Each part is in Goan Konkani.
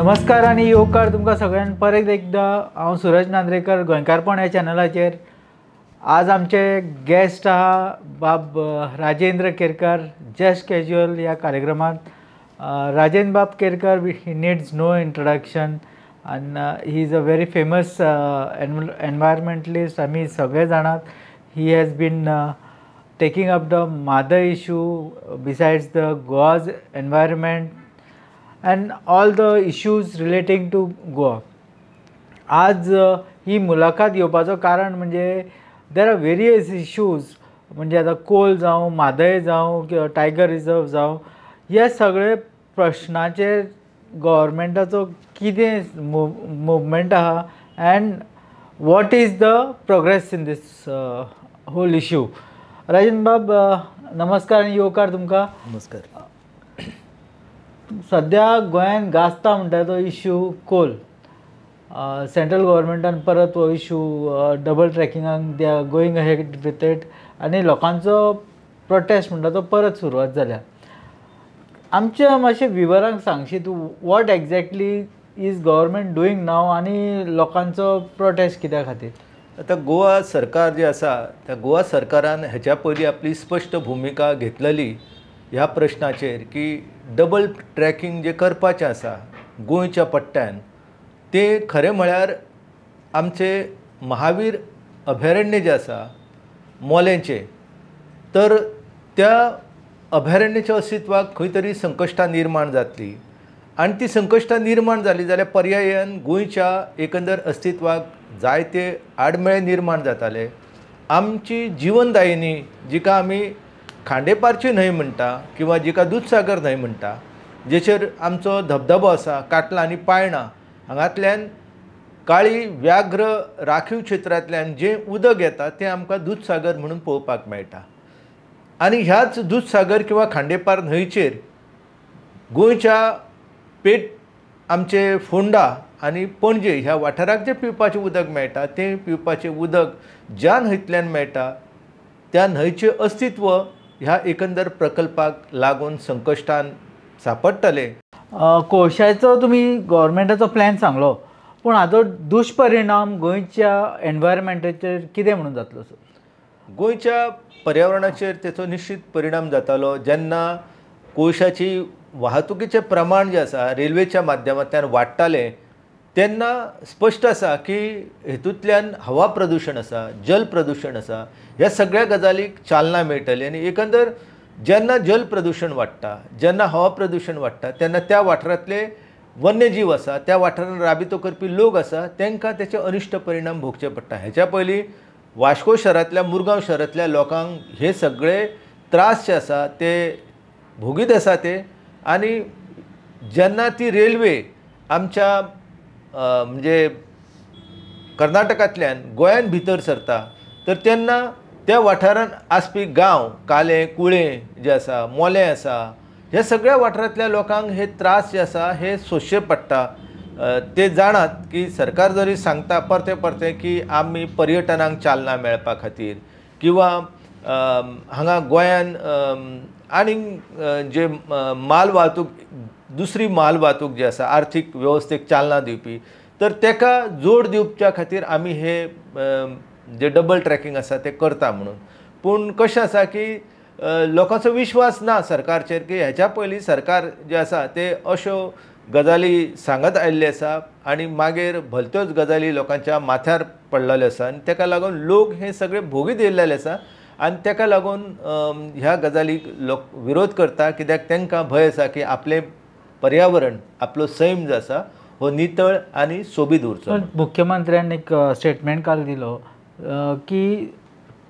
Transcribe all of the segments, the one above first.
नमस्कार आनी येवकार तुमकां सगळ्यांक परत एकदां. हांव सुरज नांद्रेकर गोंयकारपण ह्या चॅनलाचेर. आज आमचे गेस्ट आहा बाब राजेंद्र केरकर, जस्ट कॅज्युअल ह्या कार्यक्रमांत. राजेंद्र बाब Kerkar he needs no introduction and he is a very famous environmentalist. आमी सगळे जाणात. He has been taking up the Mhadei issue besides the Goa's environment and all the issues relating to Goa. आज ही मुलाखत घेवपाचो कारण म्हणजे there are various issues, म्हणजे आतां कोल जावं, म्हादय जावं किंवा टायगर रिजर्व जावं, हे सगळे प्रश्नाचेर गव्हर्मेंटाचो कितें मुवमेंट आहा and what is the progress in this whole issue. Rajendra बाब, नमस्कार आनी येवकार तुमकां. नमस्कार. सद्या गोंयांत गाजता म्हणटा तो इश्यू कोल. सेंट्रल गव्हर्मेंटान परत हो इश्यू डबल ट्रॅकिंगाक they are going ahead with it आनी लोकांचो प्रोटेस्ट म्हणटा तो परत सुरवात जाल्या. आमच्या मातशें विवरांक सांगशी तूं, what exactly is government doing now आनी लोकांचो प्रोटेस्ट कित्या खातीर? आतां गोवा सरकार जें आसा त्या गोवा सरकारान हेच्या पयलीं आपली स्पश्ट भुमिका घेतलेली ह्या प्रश्नाचेर की डबल ट्रॅकिंग जें करपाचें आसा गोंयच्या पट्ट्यान तें खरें म्हळ्यार आमचें महावीर अभयारण्य जें आसा मोलेंचें, तर त्या अभयारण्याच्या अस्तित्वाक खंय तरी संकश्टां निर्माण जातलीं आनी ती संकश्टां निर्माण जालीं जाल्यार पर्यायान गोंयच्या एकंदर अस्तित्वाक जायते आडमेळे निर्माण जाताले. आमची जिवनदायिनी जिका आमी खांडेपारची न्हंय म्हणटा किंवा जिका दुदसागर न्हंय म्हणटा, जेचेर आमचो धबधबो आसा काटलां आनी पायणां, हांगांतल्यान काळी व्याघ्र राखीव क्षेत्रांतल्यान जें उदक येता तें आमकां दुदसागर म्हणून पळोवपाक मेळटा. आनी ह्याच दुदसागर किंवा खांडेपार न्हंयचेर गोंयच्या पेट आमचे फोंडा आनी पणजे ह्या वाठाराक जें पिवपाचें उदक मेळटा तें पिवपाचें उदक ज्या न्हंयतल्यान मेळटा त्या न्हंयचें अस्तित्व ह्या एकंदर प्रकल्पाक लागून संकश्टान सांपडटलें. कोळशाचो तुमी गव्हर्मेंटाचो प्लॅन सांगलो, पूण हाचो दुश्परिणाम गोंयच्या एनवायरमेंटाचेर कितें म्हणून जातलो सर? गोंयच्या पर्यावरणाचेर तेचो निश्चित परिणाम जातालो. जेन्ना कोळशाची वाहतुकीचें प्रमाण जें आसा रेल्वेच्या माध्यमांतल्यान वाडटालें तेन्ना स्पश्ट आसा की हेतूंतल्यान हवा प्रदुशण आसा, जल प्रदुशण आसा, ह्या सगळ्या गजालीक चालना मेळटली. आनी एकंदर जेन्ना जल प्रदुशण वाडटा, जेन्ना हवा प्रदुशण वाडटा तेन्ना त्या वाठारांतले वन्यजीव आसा, त्या वाठारांत राबितो करपी लोक आसा, तांकां तेचे अनिश्ट परिणाम भोगचे पडटा. हेच्या पयलीं वास्को शहरांतल्या, मुरगांव शहरांतल्या लोकांक हे सगळे त्रास जे आसा ते भोगीत आसा ते. आनी जेन्ना ती रेल्वे आमच्या म्हणजे कर्नाटकांतल्यान गोंयांत भितर सरता तर तेन्ना त्या वाठारांत आसपी गांव कालें, कुळें जें आसा, मोलें आसा, ह्या सगळ्या वाठारांतल्या लोकांक हे त्रास जे आसा हे सोंसचे पडटा. ते जाणात की सरकार जरी सांगता परतें परतें की आमी पर्यटनाक चालना मेळपा खातीर किंवा हांगा गोंयान आनी जे माल वाहतूक, दुसरी माल वाहतूक जी आसा आर्थीक वेवस्थेक चालना दिवपी, तर तेका जोड दिवच्या खातीर आमी हे जे डबल ट्रॅकिंग आसा तें करता म्हणून. पूण कशें आसा की लोकांचो विश्वास ना सरकारचेर की हेच्या पयलीं सरकार जें आसा तें अश्यो गजाली सांगत आयिल्ले आसा आनी मागीर भलत्योच गजाली लोकांच्या माथ्यार पडलेल्यो आसा आनी तेका लागून लोक हे सगळे भोगीत येयल्ले आसा आनी तेका लागून ह्या गजालीक लोक विरोध करता, कित्याक तांकां भंय आसा की आपलें पर्यावरण, आपलो सैम जो आसा हो नितळ आनी सोबीत उरचो. मुख्यमंत्र्यान एक स्टेटमेंट काल दिलो की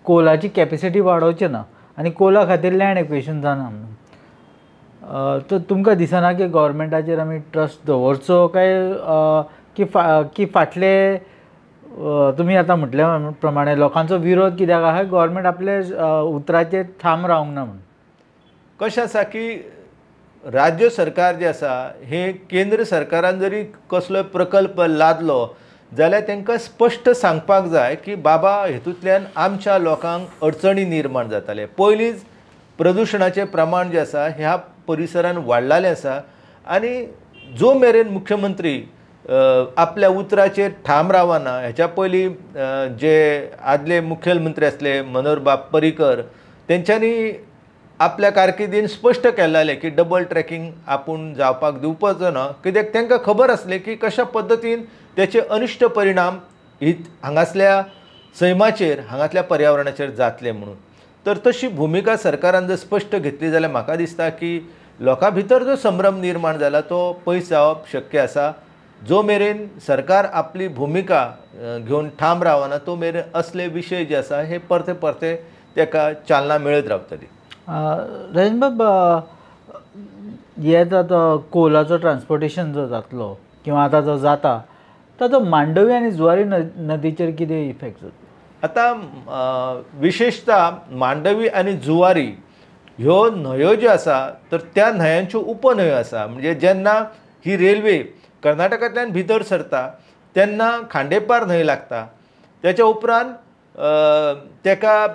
कोलाची कॅपेसिटी वाडोवची ना आनी कोला खातीर लँड एक्विशन जाना म्हणून. तर तुमकां दिसना की गव्हर्मेंटाचेर आमी ट्रस्ट दवरचो काय की फाटले तुमी आतां म्हटल्या प्रमाणे लोकांचो विरोध कित्याक आहा, गव्हर्मेंट आपले उतराचेर ठाम रावंक ना म्हणून? कशें आसा की राज्य सरकार जें आसा हें केंद्र सरकारान जरी कसलोय प्रकल्प लादलो जाल्यार तांकां स्पश्ट सांगपाक जाय की बाबा हेतूंतल्यान आमच्या लोकांक अडचणी निर्माण जाताले. पयलींच प्रदुशणाचें प्रमाण जें आसा ह्या परिसरान वाडलेलें आसा आनी जो मेरेन मुख्यमंत्री आपल्या उतराचेर ठाम रावना, हेच्या पयलीं जे आदले मुखेलमंत्री आसले मनोहरबाब पर्रीकर तेंच्यांनी आपल्या कारकिर्दीन स्पश्ट केल्लें की डबल ट्रॅकिंग आपूण जावपाक दिवपाचो ना, कित्याक तांकां खबर आसलें की कशा पद्दतीन तेचे अनिश्ट परिणाम ही हांगासल्या सैमाचेर हांगासल्या पर्यावरणाचेर जातले म्हणून। तर तशी भुमिका सरकारान जर स्पश्ट घेतली जाल्यार म्हाका दिसता की लोकां भितर जो संभ्रम निर्माण जाला तो पयस जावप शक्य आसा। जो मेरेन सरकार आपली भुमिका घेवन ठाम रावना तो मेरेन असले विशय जे आसा हे परते परते ताका चालना मेळत रावतली। राजेंद्रबाब, हे आतां कोलाचो ट्रान्सपोर्टेशन जो जातलो किंवा आतां जो जाता ताचो मांडवी आनी जुवारी नदीचेर कितें इफेक्ट जाता? आतां विशेशतः मांडवी आनी जुवारी ह्यो न्हंयो ज्यो आसा तर त्या न्हंयांच्यो उपन्हंयो आसा, म्हणजे जेन्ना ही रेल्वे कर्नाटकांतल्यान भितर सरता तेन्ना खांडेपार न्हंय लागता, तेच्या उपरांत तेका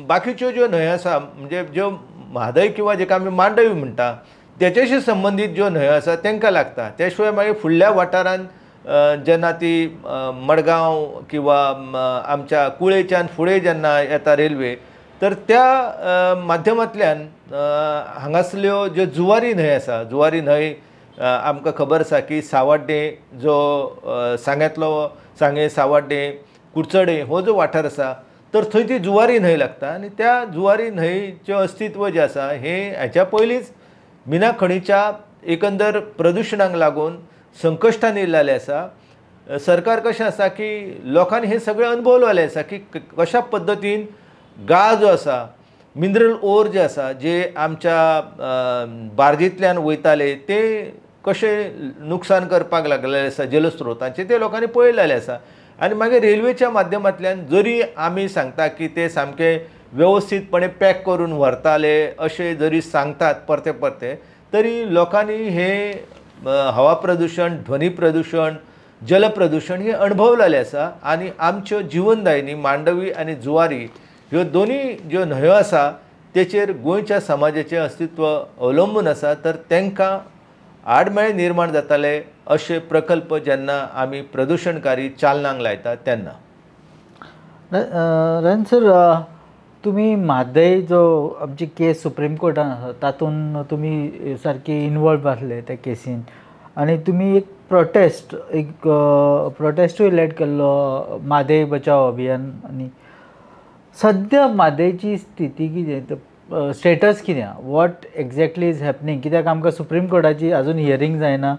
बाकीच्यो ज्यो न्हंयो आसा म्हणजे ज्यो म्हादय किंवा जेका आमी मांडवी म्हणटा तेच्याशी संबंदीत ज्यो न्हंयो आसा तांकां लागता। त्या शिवाय मागीर फुडल्या वाठारांत जेन्ना ती मडगांव किंवा आमच्या कुळेच्यान फुडें जेन्ना येता रेल्वे तर त्या माध्यमांतल्यान हांगासल्यो ज्यो जुवारी न्हंय आसा, जुवारी न्हंय आमकां खबर आसा की सावाड्डें जो सांग्यांतलो सांगें सावाड्डें कुडचडें हो जो वाठार आसा तर थंय ती जुवारी न्हंय लागता आनी त्या जुवारी न्हंयचें अस्तित्व जें आसा हें हेच्या पयलींच मिना खणीच्या एकंदर प्रदुशणाक लागून संकश्टान येयल्लें आसा। सरकार कशें आसा की लोकांनी हें सगळें अणभवलेलें आसा की कशा पद्दतीन गाळ जो आसा मिनरल ओर जे आसा जे आमच्या बार्जींतल्यान वयताले ते कशें नुकसान करपाक लागलेलें आसा जलस्रोतांचें तें लोकांनी पळयलेलें आसा। आनी मागीर रेल्वेच्या माध्यमांतल्यान जरी आमी सांगता की ते सामके वेवस्थीतपणे पॅक करून व्हरताले अशें जरी सांगतात परते परते तरी लोकांनी हे हवा प्रदूशण, ध्वनी प्रदूशण, जल प्रदूशण हे अणभवलेलें आसा आनी आमच्यो जिवनदायिनी मांडवी आनी जुवारी ह्यो दोनूय ज्यो न्हंयो आसा तेचेर गोंयच्या समाजाचें अस्तित्व अवलंबून आसा। तर तांकां आडमेळे निर्माण जाताले अशे प्रकल्प जेन्ना आमी प्रदूशणकारी चालनाक लायतात तेन्ना। राजेंद्र सर, तुमी म्हादय जो आमची केस सुप्रीम कोर्टान आसा तातूंत तुमी सारकी इनवॉल्व आसले त्या केसीन आनी तुमी एक प्रोटेस्ट एक प्रोटेस्टूय लेड केल्लो म्हादय बचाव अभियान, आनी सद्या म्हादयची स्थिती कितें, स्टेटस कितें, what exactly is happening? कित्याक आमकां सुप्रीम कोर्टाची अजून हियरींग जायना,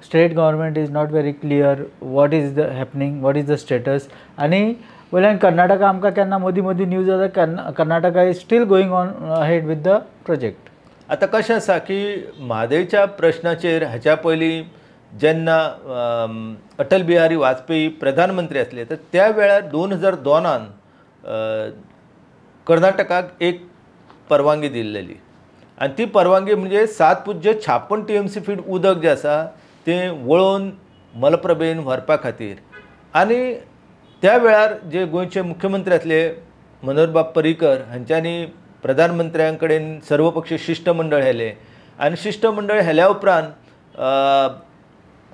state government is not very clear what is the happening, what is the status. आनी वयल्यान कर्नाटका आमकां केन्ना मदीं मदीं न्यूज येता Karnataka is still going on ahead with the project. आतां कशें आसा की म्हादयच्या प्रश्नाचेर हाच्या पयलीं जेन्ना अटल बिहारी वाजपेयी प्रधानमंत्री आसले तर त्या वेळार 2002 कर्नाटकाक एक परवानगी दिल्लेली आनी ती परवानगी म्हणजे 7.56 TMC feet उदक जें आसा तें वळोवन मलप्रभेन व्हरपा खातीर। आनी त्या वेळार जे गोंयचे मुख्यमंत्री आसले मनोहरबाब पर्रीकर हांच्यांनी प्रधानमंत्र्यां कडेन सर्वपक्षीय शिश्टमंडळ हेलें आनी शिश्टमंडळ हेल्या उपरांत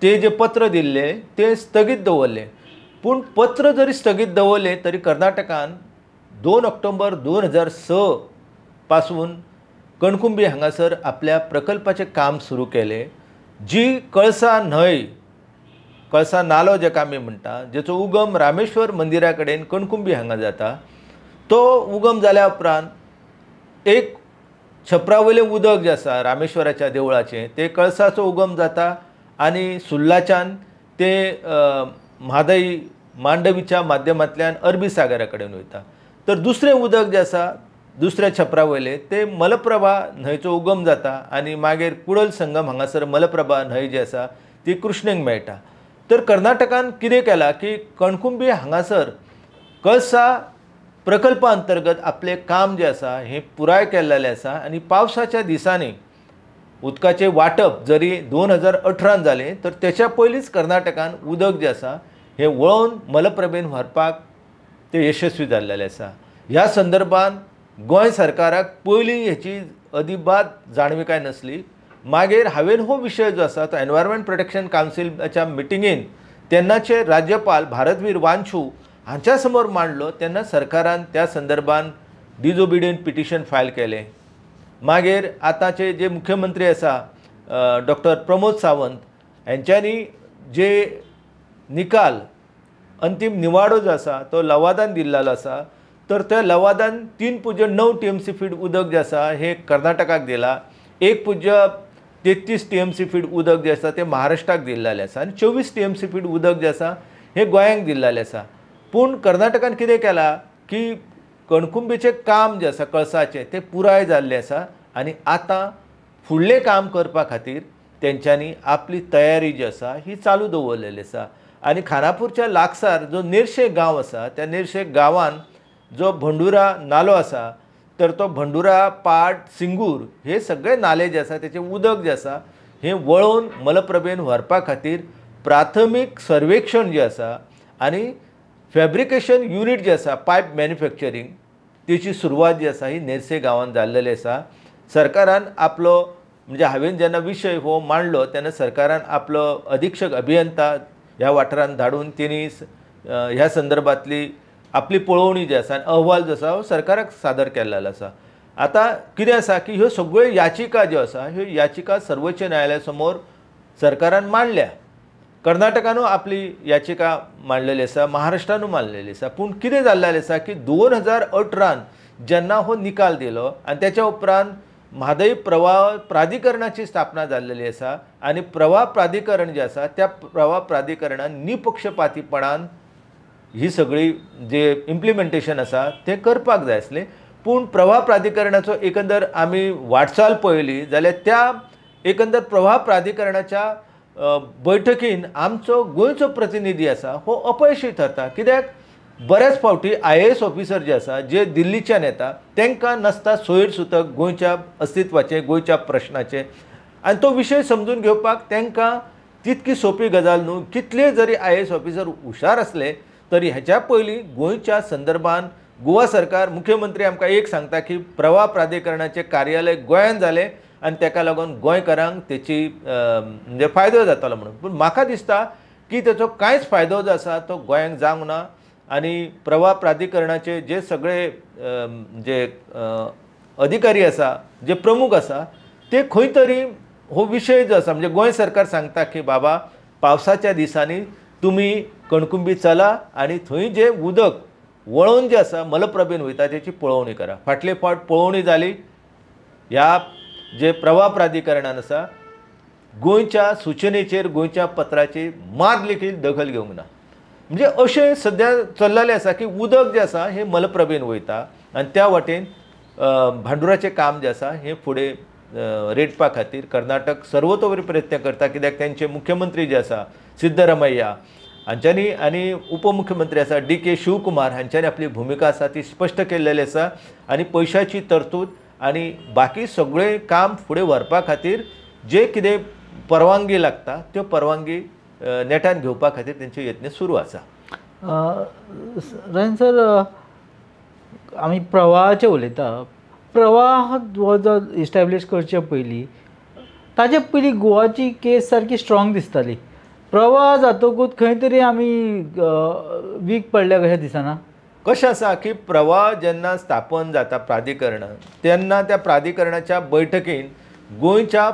ते जे पत्र दिल्लें तें स्थगीत दवरलें। पूण पत्र जरी स्थगीत दवरलें तरी कर्नाटकान 2 ऑक्टोबर 2006 पासून कणकुंबी हांगासर आपल्या प्रकल्पाचें काम सुरू केलें, जी कळसा न्हंय, कळसा नालो जेका आमी म्हणटा, जेचो उगम रामेश्वर मंदिरा कडेन कणकुंबी हांगा जाता, तो उगम जाल्या उपरांत एक छपरा वयलें उदक जें आसा रामेश्वराच्या देवळाचें तें कळसाचो उगम जाता आनी सुर्लाच्यान तें म्हादय मांडवीच्या माध्यमांतल्यान अरबी सागरा कडेन वयता। तर दुसरें उदक जें आसा दुसऱ्या छपरा वयलें तें मलप्रभा न्हंयचो उगम जाता आनी मागीर कुडल संगम हांगासर मलप्रभा न्हंय जी आसा ती कृष्णेक मेळटा। तर कर्नाटकान कितें केलां की कणकुंबी हांगासर कळसा प्रकल्पा अंतर्गत आपलें काम जें आसा हें पुराय केल्लें आसा आनी पावसाच्या दिसांनी उदकाचें वांटप जरी 2018 जालें तर तेच्या पयलींच कर्नाटकान उदक जें आसा हें वळोवन मलप्रभेन व्हरपाक तें यशस्वी जाल्लें आसा। ह्या संदर्भान गोंय सरकाराक पयलीं हेची अजिबात जाणविकाय नासली। मागीर हांवें हो विशय जो आसा तो एनवायरमेंट प्रोटेक्शन कावन्सिलाच्या मिटिंगेन तेन्नाचे राज्यपाल भारतवीर वांछू हांच्या समोर मांडलो. तेन्ना सरकारान त्या संदर्भान डिजोबिडियंट पिटिशन फायल केलें. मागीर आतांचे जे मुख्यमंत्री आसा डॉक्टर प्रमोद सावंत हेंच्यांनी जे निकाल अंतीम निवाडो जो आसा तो लवादान दिल्लो आसा. तर त्या लवादान 3.9 TMC feet उदक जें आसा हें कर्नाटकाक दिलां, 1.33 TMC feet उदक जें आसा तें महाराष्ट्राक दिल्लें आसा आनी 24 TMC feet उदक जें आसा हें गोंयांक दिल्लें आसा. पूण कर्नाटकान कितें केलां की कणकुंबीचें काम जें आसा कळसाचें तें पुराय जाल्लें आसा आनी आतां फुडलें काम करपा खातीर तेंच्यांनी आपली तयारी जी आसा ही चालू दवरलेली आसा. आनी खानापूरच्या लागसार जो नेरशे गांव आसा त्या नेरशे गांवान जो भंडुरा नालो आसा तर तो भंडुरा, पाट, सिंगूर हे सगळे नाले जे आसा तेचें उदक जें आसा हें वळोवन मलप्रभेन व्हरपा खातीर प्राथमीक सर्वेक्षण जें आसा आनी फॅब्रिकेशन युनीट जें आसा पायप मॅन्युफॅक्चरींग तेची सुरवात जी आसा ही नेरसे गांवांत जाल्लेली आसा. सरकारान आपलो म्हणजे हांवें जेन्ना विशय हो मांडलो तेन्ना सरकारान आपलो अधिक्षक अभियंता ह्या वाठारांत धाडून तेणी ह्या संदर्भांतली आपली पळोवणी जी आसा आनी अहवाल जो आसा हो सरकाराक सादर केल्लो आसा. आतां कितें आसा की ह्यो सगळ्यो याचिका ज्यो आसा ह्यो याचिका सर्वोच्च न्यायालया समोर सरकारान मांडल्या. कर्नाटकानूय आपली याचिका मांडलेली आसा, महाराष्ट्रानूय मांडलेली आसा. पूण कितें जाल्लें आसा की 2018 जेन्ना हो निकाल दिलो आनी तेच्या उपरांत म्हादय प्रवाह प्राधिकरणाची स्थापना जाल्लेली आसा आनी प्रवाह प्राधिकरण जें आसा त्या प्रवाह प्राधिकरणान निपक्षपातीपणान ही सगळी जे इम्प्लिमेंटेशन आसा तें करपाक जाय आसलें. पूण प्रवाह प्राधिकरणाचो एकंदर आमी वाटचाल पळयली जाल्यार त्या एकंदर प्रवाह प्राधिकरणाच्या बैठकीन आमचो गोंयचो प्रतिनिधी आसा हो अपयशी थरता. कित्याक बऱ्याच फावटी IAS officer जे आसा जे दिल्लीच्यान येता तांकां नासता सोयर सुतक गोंयच्या अस्तित्वाचें, गोंयच्या प्रश्नाचें, आनी तो विशय समजून घेवपाक तांकां तितकी सोंपी गजाल न्हू. कितले जरी IAS officer हुशार आसले तरी ह्याच्या पयलीं गोंयच्या संदर्भान गोवा सरकार मुख्यमंत्री आमकां एक सांगता की प्रवाह प्राधिकरणाचें कार्यालय गोंयांत जालें आनी ताका लागून गोंयकारांक तेची म्हणजे फायदो जातलो म्हणून. पूण म्हाका दिसता की तेचो कांयच फायदो जो आसा तो गोंयांक जावंक ना आनी प्रवाह प्राधिकरणाचे जे सगळे जे अधिकारी आसा, जे प्रमुख आसा ते खंय तरी हो विशय जो आसा म्हणजे गोंय सरकार सांगता की बाबा पावसाच्या दिसांनी तुमी कणकुंबी चला आनी थंय जें उदक वळोवन जें आसा मलप्रभेन वयता तेची पळोवणी करा. फाटले फावट पळोवणी जाली ह्या जे प्रवाह प्राधिकरणान आसा गोंयच्या सुचनेचेर गोंयच्या पत्राची मात लेगीत दखल घेवंक ना. म्हणजे अशें सद्या चल्लेलें आसा की उदक जें आसा हें मलप्रभेन वयता आनी त्या वाटेन भांडुराचें काम जें आसा हें फुडें रेटपा खातीर कर्नाटक सर्वतोपरी प्रयत्न करता. कित्याक तेंचे मुख्यमंत्री जे आसा सिद्धरामय्या हांच्यांनी आनी उपमुख्यमंत्री आसा DK Shivakumar हांच्यांनी आपली भुमिका आसा ती स्पश्ट केल्लेली आसा आनी पयशाची तरतूद आनी बाकी सगळें काम फुडें व्हरपा खातीर जे कितें परवानगी लागता त्यो परवानगी नेटान घेवपा खातीर तेंचे यत्न सुरू आसा. रंजन सर, आमी प्रवाहाचें उलयता. प्रवाह हो जो इस्टॅब्लीश करचे पयलीं ताजे पयलीं गोवाची केस सारकी स्ट्रॉंग दिसताली. प्रवाह जातकूच खंय तरी आमी वीक पडल्या कशें दिसना? कशें आसा की प्रवाह जेन्ना स्थापन जाता प्राधिकरण तेन्ना त्या प्राधिकरणाच्या बैठकीन गोंयच्या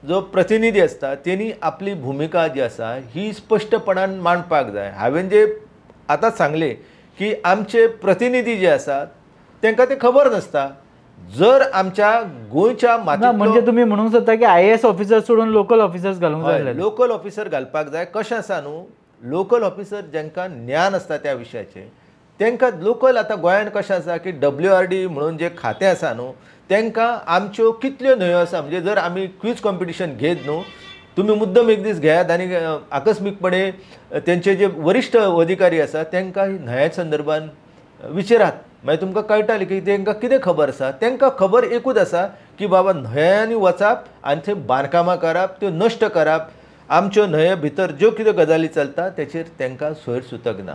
जो प्रतिनिधी आसता तेणी आपली भुमिका जी आसा ही स्पश्टपणान मांडपाक जाय. हांवें जे आतां सांगलें की आमचे प्रतिनिधी जे आसात तांकां तें खबर नासता. जर आमच्या गोंयच्या मातयेंतलो म्हणजे तुमी म्हणूंक सोदता की IAS officer सोडून लोकल ऑफिसर्स घालूंक जाय? लोकल ऑफिसर घालपाक जाय. कशें आसा न्हू, लोकल ऑफिसर जांकां ज्ञान आसता त्या विशयाचें तांकां लोकल आतां गोंयांत कशें आसा की WRD म्हणून जें खातें आसा न्हू तांकां आमच्यो कितल्यो न्हंयो आसा म्हणजे जर आमी क्वीज कॉम्पिटिशन घेत न्हू तुमी मुद्दम एक दीस घेयात आनी आकस्मीकपणे तेंचे जे वरिश्ठ अधिकारी आसा तांकां न्हंया संदर्भान विचारात, मागीर तुमकां कळटालें की तांकां कितें खबर आसा. तांकां खबर एकूच आसा की बाबा न्हंयांनी वचप आनी थंय बांदकामां करप, त्यो नश्ट करप, आमच्यो न्हंये भितर ज्यो कितें गजाली चलता तेचेर तांकां सोयर सुतक ना.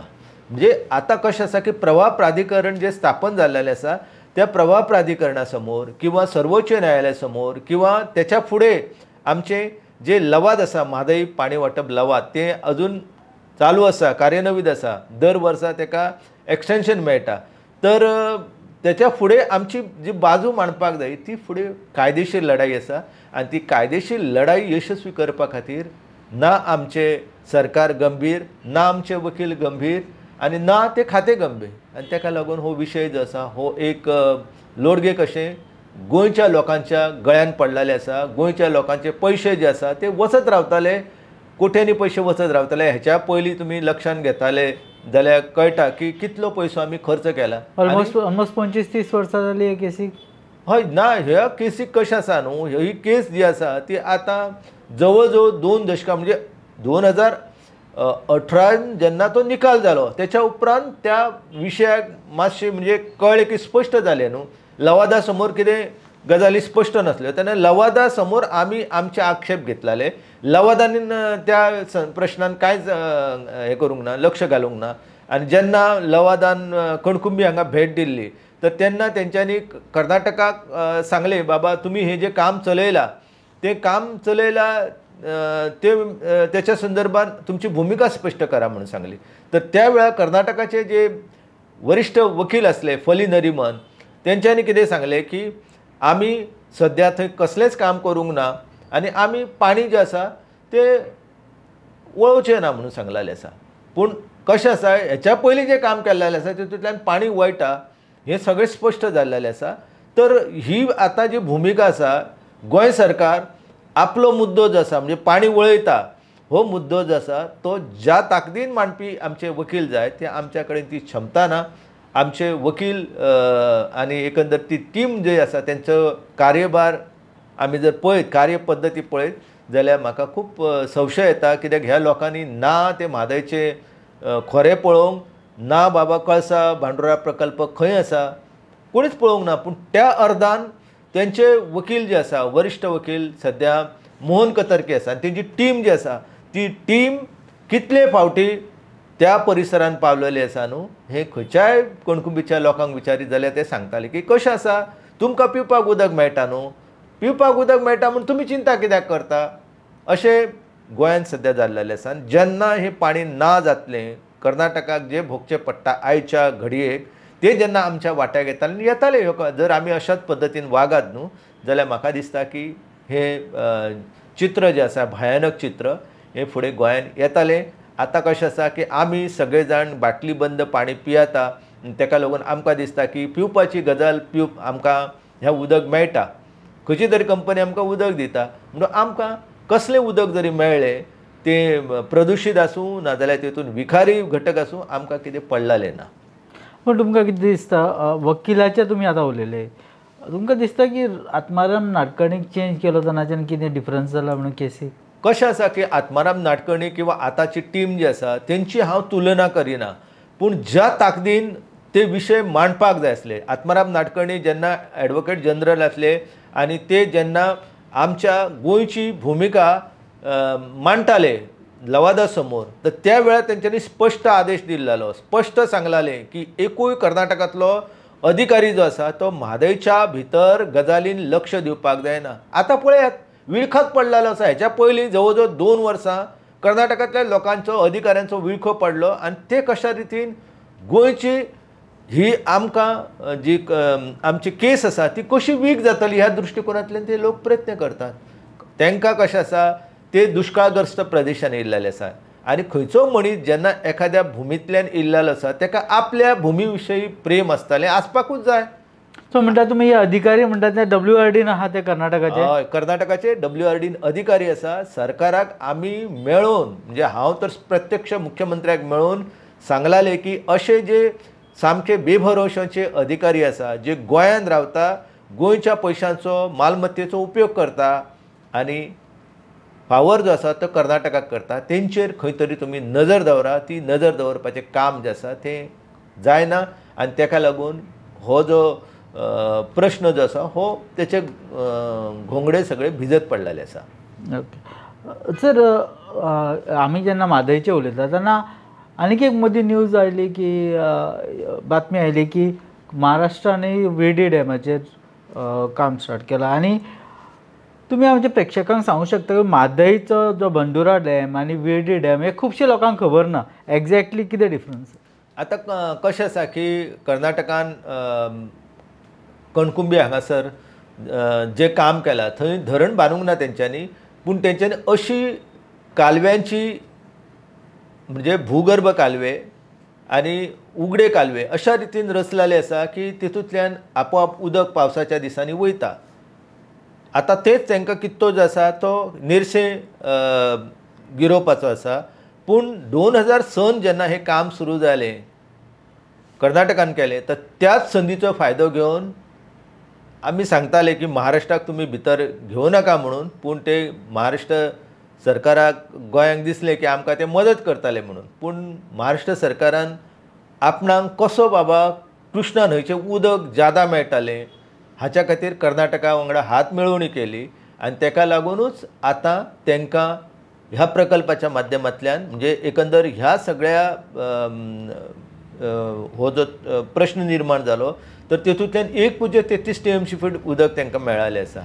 म्हणजे आतां कशें आसा की प्रवाह प्राधिकरण जें स्थापन जाल्लें आसा त्या प्रवाह प्राधिकरणा समोर किंवा सर्वोच्च न्यायालया समोर किंवा त्याच्या फुडें आमचें जे लवाद आसा म्हादय पाणी वांटप लवाद तें अजून चालू आसा, कार्यान्वीत आसा, दर वर्सा ताका एक्सटेंशन मेळटा. तर त्याच्या फुडें आमची जी बाजू मांडपाक जाय ती फुडें कायदेशीर लढाई आसा आनी ती कायदेशीर लढाई यशस्वी करपा खातीर ना आमचे सरकार गंभीर, ना आमचे वकील गंभीर आनी ना ते खातें गंभीर. आनी ताका लागून हो विशय जो आसा हो एक लोडगे कशें गोंयच्या लोकांच्या गळ्यान पडलेले आसा. गोंयच्या लोकांचे पयशे जे आसा ते वचत रावताले, कोट्यांनी पयशे वचत रावताले. हेच्या पयलीं तुमी लक्षांत घेताले जाल्यार कळटा की कितलो पयसो आमी खर्च केला. ऑलमोस्ट 25-30 वर्सां जाली हे केसीक. हय, ना ह्या केसीक कशें आसा न्हू, ही केस जी आसा ती आतां जवळ जवळ 2 दशकां म्हणजे 2018 जेन्ना तो निकाल जालो त्याच्या उपरांत त्या विशयाक मातशें म्हणजे कळ्ळें की स्पश्ट जालें न्हू. लवादा समोर कितें गजाली स्पश्ट नासल्यो तेन्ना लवादा समोर आमी आमचे आक्षेप घेतलेले. लवादान त्या प्रश्नान कांयच हें करूंक ना, लक्ष घालूंक ना. आनी जेन्ना लवादान कणकुंबी हांगा भेट दिल्ली तर तेन्ना तेंच्यांनी कर्नाटकाक सांगलें, बाबा तुमी हें जें काम चलयलां तें काम चलयलां ते त्याच्या संदर्भात तुमची भुमिका स्पश्ट करा म्हणून सांगली. तर त्या वेळार कर्नाटकाचे जे वरिश्ठ वकील आसले फली नरिमन तेंच्यांनी कितें सांगलें की आमी सद्या थंय कसलेंच काम करूंक ना आनी आमी पाणी जें आसा तें वळोवचें ना म्हणून सांगलेलें आसा. पूण कशें आसा हेच्या पयलीं जें काम केल्लें आसा तितूंतल्यान पाणी वळटा हें सगळें स्पश्ट जाल्लें आसा. तर ही आतां जी भुमिका आसा गोंय सरकार आपलो मुद्दो जो आसा म्हणजे पाणी वळयता हो मुद्दो जो आसा तो ज्या ताकदीन मांडपी आमचे वकील जाय ते आमच्या कडेन ती क्षमता ना. आमचे वकील आनी एकंदर ती टीम जी आसा तेंचो कार्यभार आमी जर पळयत, कार्यपद्दती पळयत जाल्यार म्हाका खूब संशय येता. कित्याक ह्या लोकांनी ना ते म्हादयचे खोरे पळोवंक ना, बाबा कळसा भांडुरा प्रकल्प खंय आसा कोणीच पळोवंक ना. पूण त्या अर्दान तेंचे वकील जे आसा वरिश्ठ वकील सद्या मोहन कतरके आसा आनी तेंची टीम जी आसा ती टीम कितले फावटी त्या परिसरान पावलेली आसा न्हू हें खंयच्याय कणकुंबीच्या लोकांक विचारीत जाल्यार ते सांगताले की कशें आसा तुमकां पिवपाक उदक मेळटा न्हू, पिवपाक उदक मेळटा म्हूण तुमी चिंता कित्याक करता अशें गोंयांत सद्या जाल्लेलें आसा. आनी जेन्ना हें पाणी ना जातलें कर्नाटकाक जें भोगचें पडटा आयच्या घडयेक ते जेन्ना आमच्या वाट्याक येताले आनी येताले ह्यो जर आमी अशाच पद्दतीन वागात न्हू जाल्यार म्हाका दिसता की हें चित्र जें आसा भयानक चित्र हें फुडें गोंयांत येतालें. आतां कशें आसा की आमी सगळे जाण बाटली बंद पाणी पियेता ताका लागून आमकां दिसता की पिवपाची गजाल आमकां हें उदक मेळटा, खंयची तरी कंपनी आमकां उदक दिता म्हणून आमकां कसलें उदक जरी मेळ्ळें तें प्रदुशीत आसूं नाजाल्यार तेतून विखारी घटक आसूं आमकां कितें पडलेलें ना. पूण तुमकां कितें दिसता वकिलाचे तुमी आतां उलयले, तुमकां दिसता की आत्माराम नाडकर्णीक चेंज केलो तेन्नाच्यान कितें डिफरन्स जाला म्हणून केसीक? कशें आसा की आत्माराम नाडकर्णी किंवा आतांची टीम जी आसा तेंची हांव तुलना करिना, पूण ज्या ताकदीन ते विशय मांडपाक जाय आसले आत्माराम नाडकर्णी जेन्ना एडवोकेट जनरल आसले आनी ते जेन्ना आमच्या गोंयची भुमिका मांडटाले लवादा समोर तर त्या वेळार तेंच्यांनी स्पश्ट आदेश दिल्लो, स्पश्ट सांगलाले की एकूय कर्नाटकांतलो अधिकारी जो आसा तो म्हादयच्या भितर गजालीन लक्ष दिवपाक जायना. आतां पळयात विळखात पडलेलो आसा. हेच्या पयलीं जवळ जवळ 2 वर्सां कर्नाटकांतल्या लोकांचो अधिकाऱ्यांचो विळखो पडलो आनी ते कशा रितीन गोंयची ही आमकां जी आमची केस आसा ती कशी वीक जातली ह्या दृश्टिकोनांतल्यान ते लोक प्रयत्न करतात. तांकां कशें आसा ते दुश्काळग्रस्त प्रदेशान येयल्ले आसा आनी खंयचो मनीस जेन्ना एखाद्या भुमींतल्यान येयल्लो आसा ताका आपल्या भुमी विशयी प्रेम आसतालें, आसपाकूच जाय. सो म्हणटा तुमी हे अधिकारी म्हणटा ते WRDन आहा ते कर्नाटकाचे? हय, कर्नाटकाचे WRDन अधिकारी आसा. सरकाराक आमी मेळोवन म्हणजे हांव तर प्रत्यक्ष मुख्यमंत्र्याक मेळोवन सांगलाले की अशे जे सामके बेभरोशाचे अधिकारी आसा जे गोंयांत रावता, गोंयच्या पयशांचो मालमत्तेचो उपयोग करता आनी फावर जो आसा तो कर्नाटकाक करता, तेंचेर खंय तरी तुमी नजर दवरा. ती नजर दवरपाचें काम जें आसा तें जायना आनी ताका लागून हो जो प्रश्न जो आसा हो तेचे घोंगडे सगळे भिजत पडलेले आसा. ओके सर, आमी जेन्ना म्हादयचें उलयता तेन्ना आनीक एक मदीं न्यूज आयली की बातमी आयली की महाराष्ट्रानूय वेडी डॅमाचेर काम स्टार्ट केलां आनी तुमी आमच्या प्रेक्षकांक सांगूंक शकता की म्हादयचो जो बंडुरा डॅम आनी विर्डी डॅम हे खुबशे लोकांक खबर ना, एग्जॅक्टली कितें डिफरन्स? आतां कशें आसा की कर्नाटकान कणकुंबी हांगासर जें काम केलां थंय धरण बांदूंक ना तेंच्यांनी, पूण तेंच्यांनी अशी कालव्यांची म्हणजे भूगर्भ कालवे आनी उगडे कालवे अशा रितीन रचलेले आसा की तितूंतल्यान आपोआप उदक पावसाच्या दिसांनी वयता. आतां तेच तांकां कित्तो जो आसा तो निरशें गिरोवपाचो आसा. पूण 2006 जेन्ना हें काम सुरू जालें कर्नाटकान केलें तर त्याच संदीचो फायदो घेवन आमी सांगताले की महाराष्ट्राक तुमी भितर घेवं नाका म्हणून, पूण ते महाराष्ट्र सरकाराक गोंयांक दिसलें की आमकां ते मदत करताले म्हणून. पूण महाराष्ट्र सरकारान आपणाक कसो बाबा कृष्णा न्हंयचें उदक ज्यादा मेळटालें हाच्या खातीर कर्नाटका वांगडा हात मेळोवणी केली आनी तेका लागुनूच आतां तांकां ह्या प्रकल्पाच्या माध्यमांतल्यान म्हणजे एकंदर ह्या सगळ्या हो जो प्रश्न निर्माण जालो तर तेतूंतल्यान 1.33 TMC feet उदक तांकां मेळालें आसा.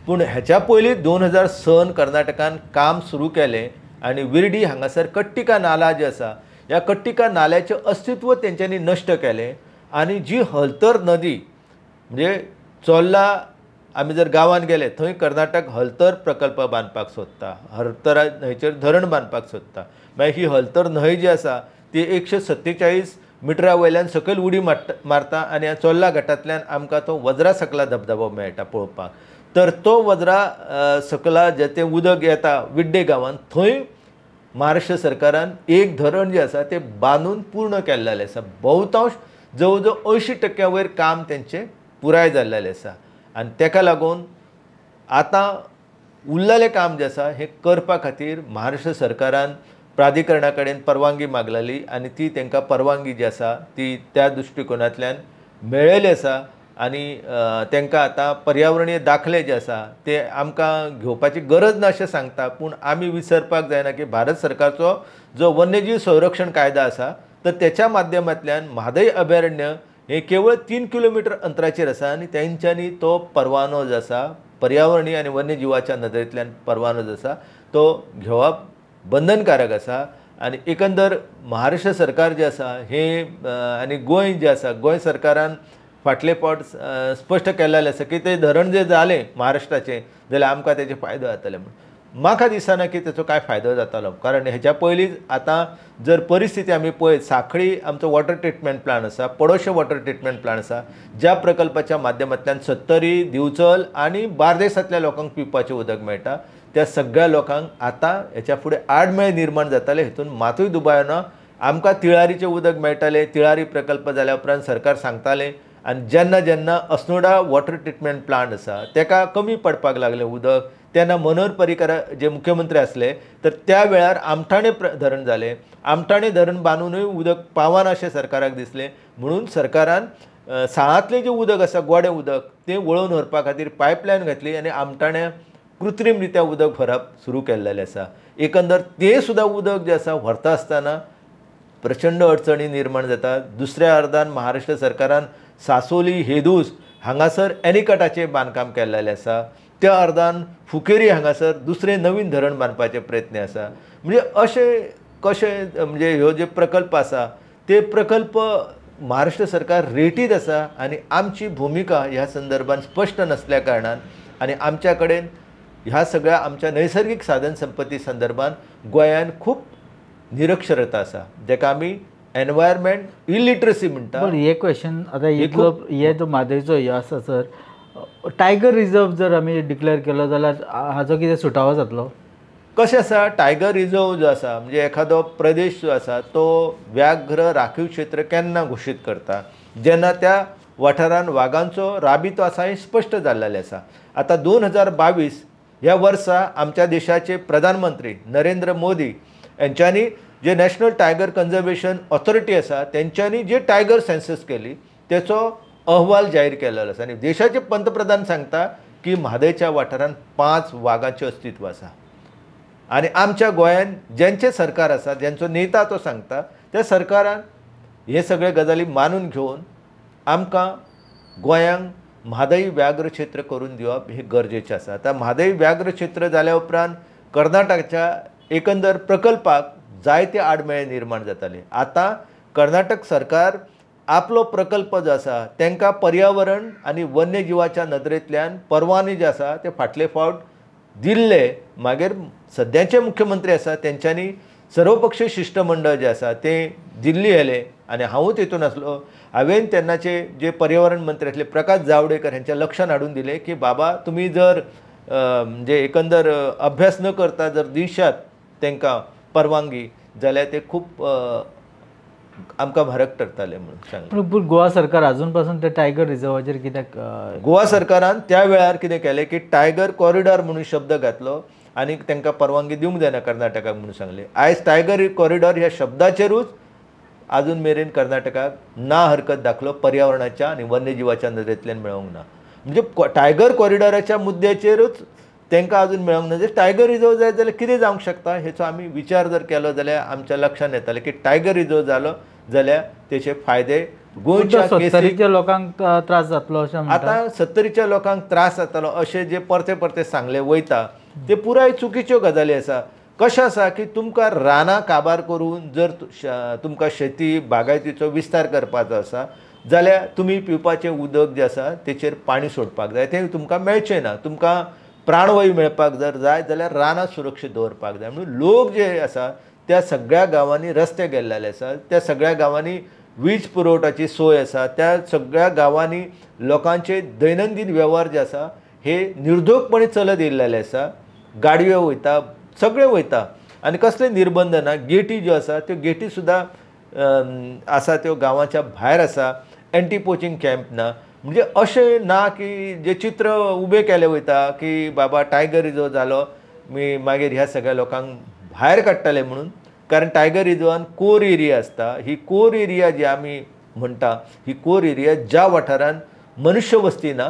पूण ह्याच्या पयलीं 2006 कर्नाटकान काम सुरू केलें आनी विर्डी हांगासर कट्टिका नाला जी आसा ह्या कट्टिका नाल्याचें अस्तित्व तेंच्यांनी नश्ट केलें आनी जी हलतर नदी म्हणजे चोर्ला आमी जर गांवांत गेले थंय कर्नाटक हलतर प्रकल्प बांदपाक सोदता, हलतर न्हंयचेर धरण बांदपाक सोदता. मागीर ही हलतर न्हंय जी आसा ती 147 मिटरा वयल्यान सकयल उडी मारता आनी ह्या चोर्ला घाटांतल्यान आमकां तो वज्रा सकला धबधबो मेळटा पळोवपाक. तर तो वज्रा सकला जे तें उदक येता विड्डे गांवांत थंय महाराष्ट्र सरकारान एक धरण जें आसा तें बांदून पूर्ण केल्लें आसा. बहुतांश जवळ जवळ 80% वयर काम तेंचें पुराय जाल्लें आसा आनी तेका लागून आतां उरलेलें काम जें आसा हें करपा खातीर महाराष्ट्र सरकारान प्राधिकरणा कडेन परवानगी मागलेली आनी ती तांकां परवानगी जी आसा ती त्या दृश्टिकोणांतल्यान मेळ्ळेली आसा आनी तांकां आतां पर्यावरणीय दाखले जे आसा ते आमकां घेवपाची गरज ना अशें सांगता. पूण आमी विसरपाक जायना की भारत सरकारचो जो वन्यजीव संरक्षण कायदा आसा तर तेच्या माध्यमांतल्यान म्हादय अभयारण्य हे केवळ 3 किलोमिटर अंतराचेर आसा आनी तेंच्यांनी तो परवानो जो आसा पर्यावरणीय आनी वन्यजिवाच्या नदरेंतल्यान परवानो जो आसा तो घेवप बंधनकारक आसा. आनी एकंदर महाराष्ट्र सरकार जें आसा हें आनी गोंय जें आसा गोंय सरकारान फाटले फावट स्पश्ट केल्लें आसा की तें धरण जें जालें महाराष्ट्राचें जाल्यार आमकां तेजे फायदो जातले म्हणून. म्हाका दिसना की तेचो कांय फायदो जातालो, कारण हेच्या पयलीं आतां जर परिस्थिती आमी पळयत सांखळी आमचो वॉटर ट्रिटमेंट प्लांट आसा, पडोशे वॉटर ट्रिटमेंट प्लांट आसा ज्या प्रकल्पाच्या माध्यमांतल्यान सत्तरी, दिवचल आनी बार्देसांतल्या लोकांक पिवपाचें उदक मेळटा. त्या सगळ्या लोकांक आतां हेच्या फुडें आडमेळ निर्माण जातालें हेतून मातूय दुबाव ना. आमकां तिळारीचें उदक मेळटालें, तिळारी प्रकल्प जाल्या उपरांत सरकार सांगतालें आनी जेन्ना जेन्ना अस्नोडा वॉटर ट्रिटमेंट प्लांट आसा तेका कमी पडपाक लागलें उदक तेन्ना मनोहर पर्रीकर जे मुख्यमंत्री आसले तर त्या वेळार आमठाणे धरण जालें. आमठाणे धरण बांदूनय उदक पावना अशें सरकाराक दिसलें म्हणून सरकारान साळांतलें जें उदक आसा गोडें उदक तें वळोवन व्हरपा खातीर पायपलायन घातली आनी आमठाण्या कृत्रीम रित्या उदक व्हरप सुरू केल्लें आसा. एकंदर तें सुद्दां उदक जें आसा व्हरता आसतना प्रचंड अडचणी निर्माण जाता. दुसऱ्या अर्दान महाराष्ट्र सरकारान सासोली हेदूस हांगासर एनिकटाचें बांदकाम केल्लें आसा, त्या अर्दान फुकेरी हांगासर दुसरें नवीन धरण बांदपाचे प्रयत्न आसा. म्हणजे अशें कशें म्हणजे ह्यो जे प्रकल्प आसा ते प्रकल्प महाराष्ट्र सरकार रेटीत आसा आनी आमची भुमिका ह्या संदर्भात स्पश्ट नासल्या कारणान आनी आमच्या कडेन ह्या सगळ्या आमच्या नैसर्गीक साधन संपत्ती संदर्भात गोंयान खूब निरक्षरता आसा जेका आमी एनवायरमेंट इलिटरसी म्हणटा. पण हे क्वेश्चन आतां हे जो म्हादयचो हे आसा सर, टायगर रिजर्व जर आमी डिक्लेअर केलो जाल्यार हाजो कितें सुटावो जातलो? कशें आसा, टायगर रिजर्व जो आसा म्हणजे एखादो प्रदेश जो आसा तो व्याघ्र राखीव क्षेत्र केन्ना घोशीत करता जेन्ना त्या वाठारान वागांचो राबितो आसा हें स्पश्ट जाल्लें आसा. आतां 2022 ह्या वर्सा आमच्या देशाचे प्रधानमंत्री नरेंद्र मोदी यांच्यांनी जे नॅशनल टायगर कन्जर्वेशन ऑथॉरिटी आसा तेंच्यांनी जे टायगर सेन्सस केली तेचो अहवाल जाहीर केलेलो आसा आनी देशाचे पंतप्रधान सांगता की म्हादयच्या वाठारांत 5 वागांचें अस्तित्व आसा आनी आमच्या गोंयान जेंचें सरकार आसा जेंचो नेता तो सांगता त्या सरकारान हे सगळे गजाली मानून घेवन आमकां गोंयांक म्हादय व्याघ्र क्षेत्र करून दिवप हे गरजेचें आसा. आतां म्हादय व्याघ्र क्षेत्र जाल्या उपरांत कर्नाटकाच्या एकंदर प्रकल्पाक जायते आडमेळे निर्माण जाताले. आतां कर्नाटक सरकार आपलो प्रकल्प जो आसा तांकां पर्यावरण आनी वन्यजिवाच्या नदरेंतल्यान परवाने जे आसा ते फाटले फावट दिल्ले, मागीर सद्याचे मुख्यमंत्री आसा तेंच्यांनी सर्वपक्षीय शिश्टमंडळ जें आसा तें दिल्ली येयलें आनी हांवूय तेतून आसलो. हांवें तेन्नाचे जे पर्यावरण मंत्री आसले प्रकाश जावडेकर हेंच्या लक्षान हाडून दिलें की बाबा तुमी जर जे एकंदर अभ्यास न करता जर दिशात तांकां परवानगी जाल्यार ते खूब आमकां म्हारग ठरताले म्हणून सांगलें. पूण गोवा सरकार अजून पासून ते टायगर रिजर्वाचेर कित्याक गोवा सरकारान त्या वेळार कितें केलें की टायगर कॉरिडॉर म्हणून शब्द घातलो आनी तांकां परवानगी दिवंक जायना कर्नाटकाक म्हणून सांगलें. आयज टायगर कॉरिडॉर ह्या शब्दाचेरूच आजून मेरेन कर्नाटकाक ना हरकत दाखलो पर्यावरणाच्या आनी वन्यजिवाच्या नदरेंतल्यान मेळोंक ना. म्हणजे टायगर कॉरिडॉराच्या मुद्द्याचेरूच तांकां अजून मेळोंक ना. जर टायगर रिजर्व जायत जाल्यार कितें जावंक शकता हेचो आमी विचार जर केलो जाल्यार आमच्या लक्षांत येतालें की टायगर रिजर्व जालो जाल्यार तेचे फायदे गोंयच्या सत्तरीच्या लोकांक त्रास जातलो अशें आतां सत्तरीच्या लोकांक त्रास जातलो अशें जे परते परते सांगले वयता ते पुराय चुकीच्यो गजाली आसा. कशें आसा की तुमकां रानां काबार करून जर तुमकां शेती बागायतीचो विस्तार करपाचो आसा जाल्यार तुमी पिवपाचें उदक जें आसा तेचेर पाणी सोडपाक जाय, तें तुमकां मेळचें ना. तुमकां प्राणवायू मेळपाक जर जाय जाल्यार रानां सुरक्षीत दवरपाक जाय. म्हणून लोक जे आसा त्या सगळ्या गांवांनी रस्ते गेल्ले आसा, त्या सगळ्या गांवांनी वीज पुरवठाची सोय आसा, त्या सगळ्या गांवांनी लोकांचे दैनंदीन वेव्हार जे आसा हे निर्धोकपणे चलत येयल्ले आसा. गाडयो वयता, सगळें वयता आनी कसले निर्बंध ना. गेटी ज्यो आसा त्यो गेटी सुद्दां आसा त्यो गांवाच्या भायर आसा, एंटी पोचिंग कॅम्प ना. म्हणजे अशें ना की जे चित्र उबें केलें वयता की बाबा टायगर रिजर्व जालो मी मागीर ह्या सगळ्या लोकांक भायर काडटले म्हणून. कारण टायगर रिजर्वान कोर एरिया आसता, ही कोर एरिया जी आमी म्हणटा ही कोर एरिया ज्या वाठारान मनुष्य वस्ती ना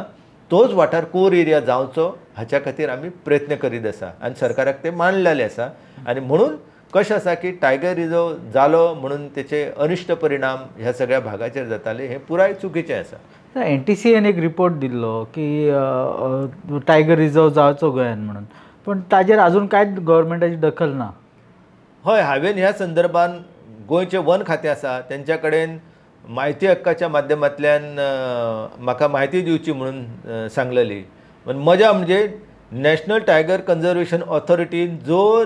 तोच वाठार कोर एरिया जावचो हाच्या खातीर आमी प्रयत्न करीत आसा आनी सरकाराक ते मांडलेले आसा. आनी म्हणून कशें आसा की टायगर रिजर्व जालो म्हणून तेचे अनिश्ट परिणाम ह्या सगळ्या भागाचेर जाताले हें पुराय चुकीचें आसा. NTCN एक रिपोर्ट दिल्लो की टायगर रिजर्व जावचो गोंयान म्हणून, पूण ताजेर अजून कांयच गव्हर्मेंटाची दखल ना. हय, हांवें ह्या संदर्भान गोंयचें वन खातें आसा तेंच्या कडेन म्हायती हक्काच्या माध्यमांतल्यान म्हाका म्हायती दिवची म्हणून सांगलेली. पण मजा म्हणजे नॅशनल टायगर कन्जर्वेशन ऑथॉरिटीन जो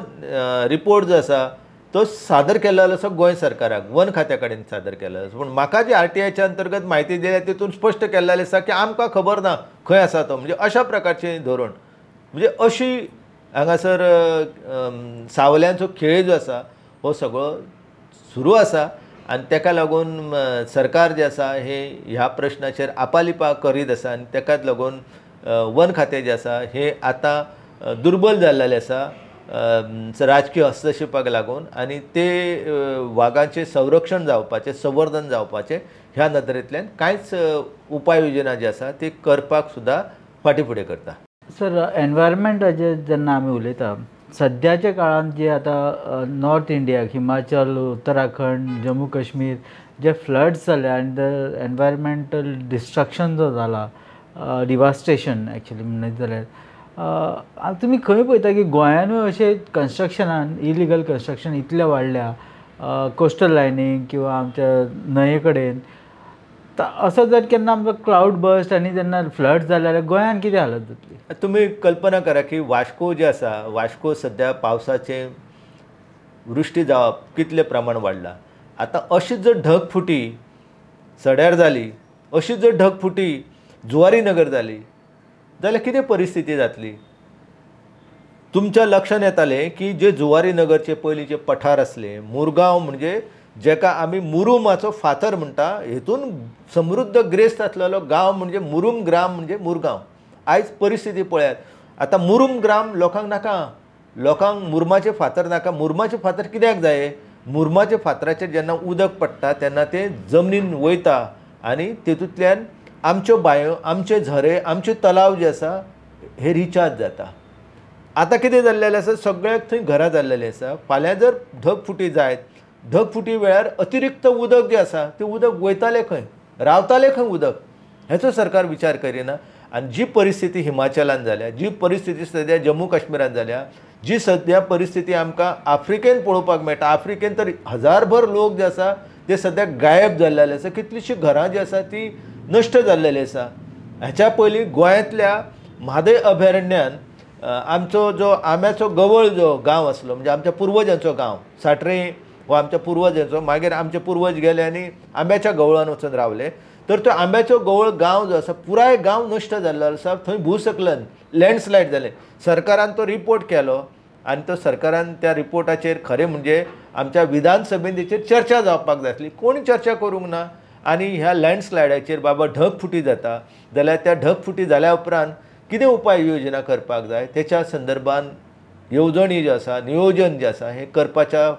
रिपोर्ट जो आसा तो सादर केल्लो आसा गोंय सरकाराक, वन खात्या कडेन सादर केल्लो आसा. पूण म्हाका जी RTIच्या अंतर्गत म्हायती दिल्या तितून स्पश्ट केल्लें आसा की आमकां खबर ना खंय आसा तो. म्हणजे अशा प्रकारचें धोरण, म्हणजे अशी हांगासर सावल्यांचो खेळ जो आसा हो सगळो सुरू आसा आनी तेका लागून सरकार जें आसा हे ह्या प्रश्नाचेर आपालिपा करीत आसा आनी तेकाच लागून वन खातें जें आसा हें आतां दुर्बल जाल्लें आसा राजकीय हस्तक्षेपाक लागून आनी ते वागांचें संरक्षण जावपाचें, संवर्धन जावपाचें ह्या नदरेंतल्यान कांयच उपाय योजना जी आसा ती करपाक सुद्दां फाटीं फुडें करता. सर, एनवायरमेंटाचेर जेन्ना आमी उलयता सद्याच्या काळांत जे आतां नॉर्थ इंडियाक हिमाचल, उत्तराखंड, जम्मू काश्मीर जे फ्लड्स जाले आनी the environmental destruction जो जाला, डिवास्टेशन एक्चुअली म्हणत जाल्यार तुमी खंय पळयता की गोंयानूय अशें कन्स्ट्रक्शनान इलिगल कन्स्ट्रक्शन इतलें वाडल्या कोस्टल लायनीक किंवा आमच्या न्हंये कडेन, असो जर केन्ना आमचो क्लावड बर्स्ट आनी जेन्ना फ्लड जाले जाल्यार गोंयान कितें हालत जातली? तुमी कल्पना करा की वास्को जें आसा, वास्को सद्या पावसाचें वृश्टी जावप कितलें प्रमाण वाडलां. आतां अशी जर ढगफुटी सड्यार जाली, अशी जर ढगफुटी जुवारी नगर जाली जाल्यार कितें परिस्थिती जातली? तुमच्या लक्षांत येतालें की जे जुवारी नगरचे पयलीं जे पठार आसले, मुरगांव म्हणजे जेका आमी मुरुमाचो फातर म्हणटा, हेतून समृद्ध ग्रेस्त आसलेलो गांव म्हणजे मुरुम ग्राम म्हणजे मुरगांव. आयज परिस्थिती पळयात, आतां मुरुम ग्राम लोकांक नाका, लोकांक मुरमाचे फातर नाका. मुरमाचे फातर कित्याक जाय? मुरमाचे फातराचेर जेन्ना उदक पडटा तेन्ना तें जमनीन वयता आनी तेतूंतल्यान आमच्यो बांयो, आमचे झरे, आमचे तलाव जे आसा हे रिचार्ज जाता. आतां कितें जाल्लें आसा, सगळ्याक थंय घरां जाल्लेलीं आसा. फाल्यां जर ढगफुटी जायत, ढगफुटी वेळार अतिरिक्त उदक जें आसा तें उदक वयतालें खंय, रावतालें खंय उदक? हेचो सरकार विचार करिना. आनी जी परिस्थिती हिमाचलान जाल्या, जी परिस्थिती सद्या जम्मू काश्मीरान जाल्या, जी सद्या परिस्थिती आमकां आफ्रिकेन पळोवपाक मेळटा, आफ्रिकेन तर हजारभर लोक जे आसा ते सद्या गायब जाल्ले आसा, कितलींशीं घरां जी आसा ती नश्ट जाल्लेली आसा. ह्याच्या पयलीं गोंयांतल्या म्हादय अभयारण्यान आमचो जो आंब्याचो गवळ जो गांव आसलो, म्हणजे आमच्या पुर्वजांचो गांव साट्रे हो आमच्या पुर्वजांचो, मागीर आमचे पुर्वज गेले आनी आंब्याच्या गवळान वचून रावले, तर तो आंब्याचो गवळ गांव जो आसा पुराय गांव नश्ट जाल्लो आसा. थंय भूस्खलन, लँडस्लायड जालें. सरकारान तो रिपोर्ट केलो आनी तो सरकारान त्या रिपोर्टाचेर खरें म्हणजे आमच्या विधानसभेन तेचेर चर्चा जावपाक जाय आसली, कोण चर्चा करूंक ना. आनी ह्या लँडस्लायडाचेर बाबा ढगफुटी जाता जाल्यार त्या ढगफुटी जाल्या उपरांत कितें उपाय योजना करपाक जाय तेच्या संदर्भान येवजणी ज्यो आसा, नियोजन जें आसा हें करपाच्या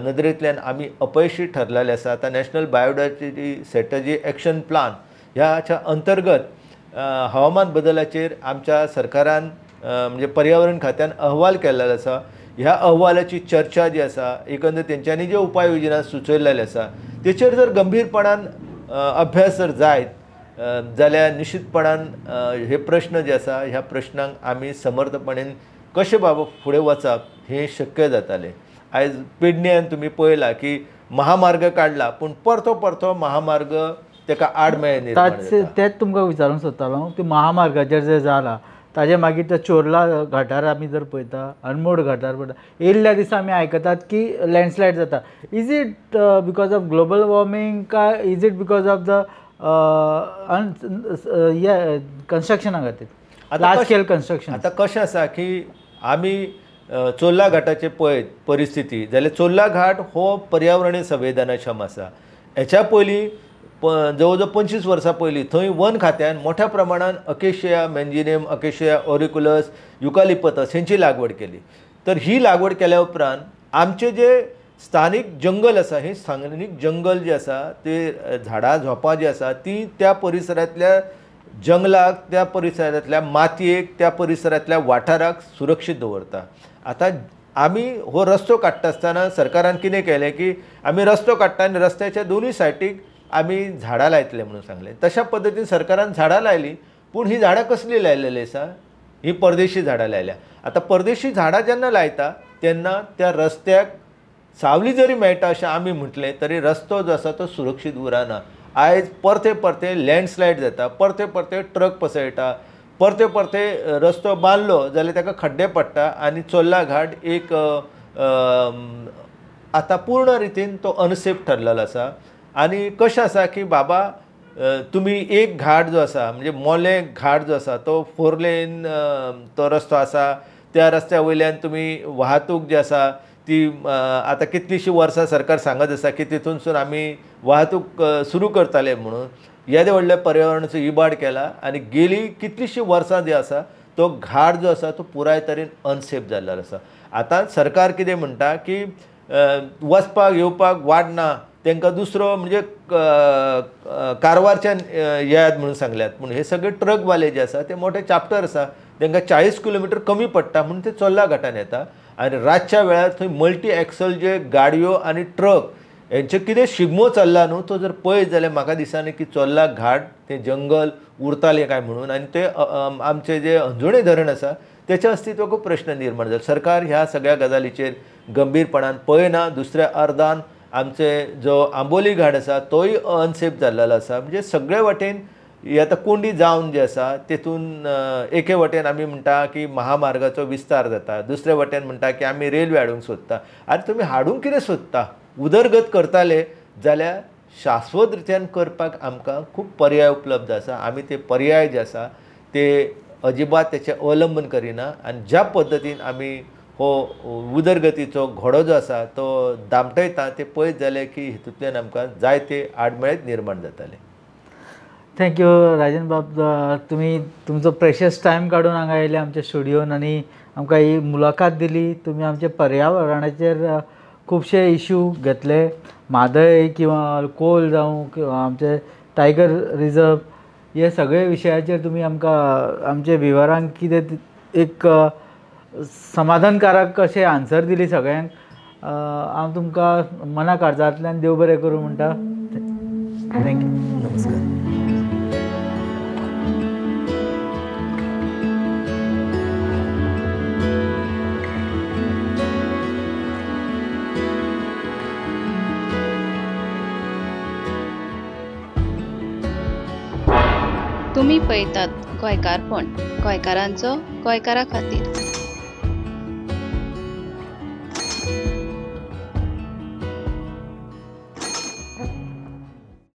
नदरेंतल्यान आमी अपयशी ठरलेले आसा. आतां national biodiversity strategy action plan ह्याच्या अंतर्गत हवामान बदलाचेर आमच्या सरकारान म्हणजे पर्यावरण खात्यान अहवाल केल्लो आसा. ह्या अहवालाची चर्चा जी आसा, एकंदर तेंच्यांनी ज्यो उपाय योजना सुचयल्ले आसा तेचेर जर गंभीरपणान अभ्यास जर जायत जाल्यार निश्चितपणान हे प्रश्न जे आसा ह्या प्रश्नांक आमी समर्थपणेन कशें बाबा फुडें वचप हें शक्य जातालें. आयज पेडण्यान तुमी पळयलां की महामार्ग काडला पूण परतो परतो महामार्ग तेका आडमेळें निर्माण जाता. तेंच तुमकां विचारूंक सोदतालो की महामार्गाचेर जें जालां ताजे मागीर त्या चोर्ला घाटार आमी जर पळयता, अनमोड घाटार पळयता, येयल्ल्या दिसा आमी आयकतात की लँडस्लायड जाता. Is it because of global warming काय is it because of the कन्स्ट्रक्शना खातीर, लार्ज स्केल कन्स्ट्रक्शन? आतां कशें आसा की आमी चोर्ला घाटाचे पळयत परिस्थिती जाल्यार चोर्ला घाट हो पर्यावरणीय संवेदनाक्षम आसा. हेच्या पयलीं जवळ जवळ 25 वर्सां पयलीं थंय वन खात्यान मोठ्या प्रमाणान अकेशिया मॅन्जिनियम, अकेशिया ऑरिक्युलस, युकालिपतस हेंची लागवड केली. तर ही लागवड केल्या उपरांत आमचे जे स्थानीक जंगल आसा, हे स्थानीक जंगल जे आसा ते झाडां झोपां जी आसा ती त्या परिसरांतल्या जंगलाक, त्या परिसरांतल्या मातयेक, त्या परिसरांतल्या वाठाराक सुरक्षीत दवरता. आतां आमी हो रस्तो काडटा आसतना सरकारान कितें केलें की आमी रस्तो काडटा आनी रस्त्याच्या दोनूय सायडीक आमी झाडां लायतले म्हणून सांगलें. तशा पद्दतीन सरकारान झाडां लायलीं, पूण हीं झाडां कसलीं लायलेलीं आसा, हीं परदेशी झाडां लायल्या. आतां परदेशी झाडां जेन्ना लायता तेन्ना त्या रस्त्याक सावली जरी मेळटा अशें आमी म्हटलें तरी रस्तो जो आसा तो सुरक्षीत उरना. आयज परते परते लँडस्लायड जाता, परते परते ट्रक पसळटा, परते परते रस्तो बांदलो जाल्यार ताका खड्डे पडटा आनी चोर्ला घाट एक आतां पूर्ण रितीन तो अनसेफ ठरलेलो आसा. आनी कशें आसा की बाबा तुमी एक घाट जो आसा म्हणजे मोलें घाट जो आसा तो 4 लेन तो रस्तो आसा, त्या रस्त्या वयल्यान तुमी वाहतूक जी आसा ती आतां कितलींशीं वर्सां सरकार सांगत आसा की तितूनसून आमी वाहतूक सुरू करताले म्हणून, येदे व्हडल्या पर्यावरणाचो इबाड केला आनी गेली कितलींशीं वर्सां जी आसा तो घाट जो आसा तो पुराय तरेन अनसेफ जाल्लो आसा. आतां सरकार कितें म्हणटा की वचपाक येवपाक वाट ना, तांकां दुसरो म्हणजे कारवारच्यान येयात म्हणून सांगल्यात, पूण हे सगळे ट्रकवाले जे आसा ते मोठे चाप्टर आसा, तांकां 40 किलोमिटर कमी पडटा म्हणून ते चोर्ला घाटान येता. आनी रातच्या वेळार थंय मल्टी एक्सल जे गाडयो आनी ट्रक हेंचे कितें शिगमो चल्ला न्हू तो जर पळयत जाल्यार म्हाका दिसना की चोर्ला घाट तें जंगल उरतालें काय म्हणून. आनी ते आमचें जें अंजुणें धरण आसा तेच्या अस्तित्वाकूय प्रश्न निर्माण जालो. सरकार ह्या सगळ्या गजालीचेर गंभीरपणान पळयना. दुसऱ्या अर्दान आमचे जो आंबोली घाट आसा तोय अनसेफ जाल्लो आसा. म्हणजे सगळे वाटेन ही आतां कोंडी जावन जे आसा तेतून एके वटेन आमी म्हणटा की महामार्गाचो विस्तार जाता, दुसरे वटेन म्हणटा की आमी रेल्वे हाडूंक सोदता. आनी तुमी हाडूंक कितें सोदता? उदरगत करताले जाल्यार शाश्वत रित्यान करपाक आमकां खूब पर्याय उपलब्ध आसा. आमी ते पर्याय जे आसा ते अजिबात तेचें अवलंबन करिना आनी ज्या पद्दतीन आमी हो उदरगतीचो घोडो जो आसा तो दामटयता ते पळयत जाल्यार की हितूंतल्यान आमकां जायते आडमेळेच निर्माण जाताले. Thank you Rajan बाब, तुमी तुमचो प्रेशियस टायम काडून हांगा येयले आमच्या स्टुडियोन आनी आमकां ही मुलाखत दिली. तुमी आमच्या पर्यावरणाचेर खुबशे इश्यू घेतले, म्हादय किंवा कोल जावं किंवा आमचे टायगर रिजर्व, हे सगळे विशयाचेर तुमी आमकां आमचे विवरांक कितें एक समाधानकारक अशें आन्सर दिली सगळ्यांक. हांव तुमकां मना काळजांतल्यान देव बरें करूं म्हणटा. Thank you. नमस्कार. तुमी पळयतात गोंयकारपण, गोंयकारांचो गोंयकारा खातीर.